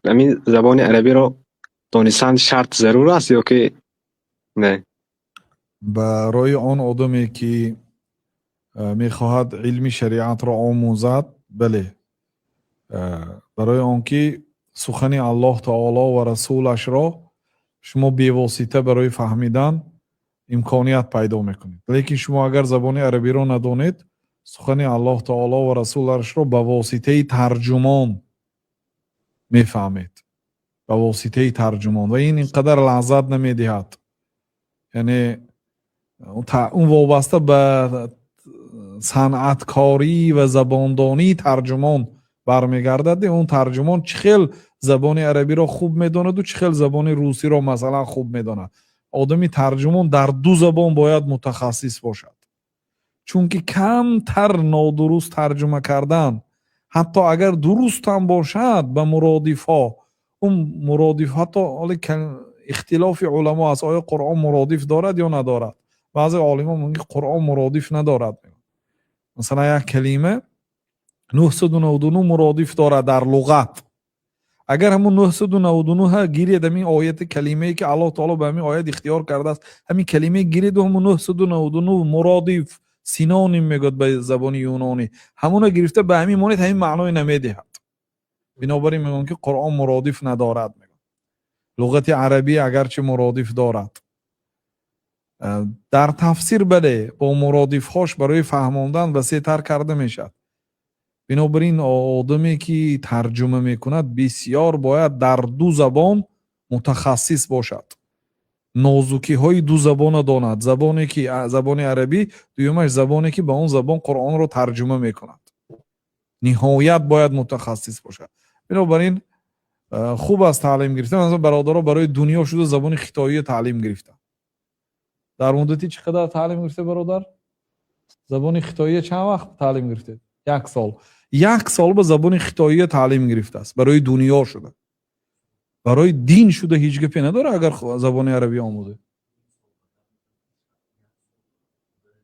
Ҳамин забони арабиро донистан шарт зарур аст ё ки не? Барои он одаме, ки мехоҳад илми шариатро омӯзад, бале, барои он ки сухани Аллоҳ таоло ва расулашро шумо бевосита барои фаҳмидан имконият пайдо мекунед. Лекин шумо агар забони арабиро надонед, сухани Аллоҳ таоло ва расулашро ба воситаи тарҷумон мефаҳмед, ба воситаи тарҷумон, ва ин ин қадар лаззат намедиҳад. Яъне он вобаста ба санъаткорӣ ва забондонии тарҷумон бармегардад. Он тарҷумон чӣ хел забони арабиро хуб медонаду чӣ хел забони русиро, масалан, хуб медонад. Одами тарҷумон дар ду забон бояд мутахассис бошад, чунки камтар нодуруст тарҷума кардан, ҳатто агар дурустам бошад, ба муродифҳо, он муродиф, ҳатто ҳоли ихтилофи уламо аст, оё Қуръон муродиф дорад ё надорад. Баъзе олимон мегӯянд, ки Қуръон муродиф надорад. Масалан, як калима 999 муродиф дорад дар луғат. Агар ҳамун 999 гиред, ҳамин ояти калимае, ки Аллоҳ таоло ба ҳамин оят ихтиёр кардааст, ҳамин калимае гиреду ҳамун 999 муродиф, синоним мегӯяд ба забони юнонӣ, ҳамуна гирифта ба ҳамин монед, ҳамин маъное намедиҳад. Бинобар ин мегӯянд, ки Қуръон муродиф надорад. Луғати арабӣ агарчи муродиф дорад. Дар тафсир, бале, бо муродифҳош барои фаҳмондан васеътар карда мешавад. Бинобар ин одаме, ки тарҷума мекунад, бисёр бояд дар ду забон мутахассис бошад, нозукиҳои ду забона донад: забоне ки забони арабӣ, дуюмаш забоне, ки ба он забон Қуръонро тарҷума мекунад. Ниҳоят бояд мутахассис бошад. Бинобар ин хуб аст таълим гирифтан. Масалан, бародаро барои дунё шуда забони хитоия таълим гирифтан. Дар муддати чӣ қадар таълим гирифте, бародар? Забони хитоия чанд вақт таълим гирифтед? Як сол. Як сол ба забони хитоия таълим гирифтааст барои дунё шуда. Барои дин шуда ҳеҷ гапе надора, агар забони арабӣ омӯзед.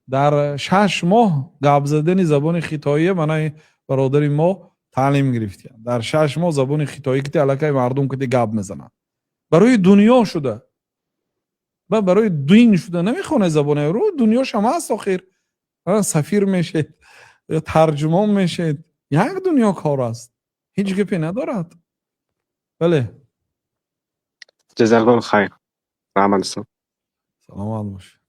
Дар 6 моҳ гап задани забони хитоия мана бародари мо таълим гирифтиянд. Дар 6 моҳ забони хитоӣ кити аллакай мардум кити гап мезананд. Барои дунё шуда ба барои дин шуда намехонед забони ру дунёшам ҳаст. Охир сафир мешед, тарҷумон мешед, як дунё кор аст, ҳеҷ гапе надорад, бале. Ҷазакаллоҳу хайр, раҳмат, устод. Саломат бошед.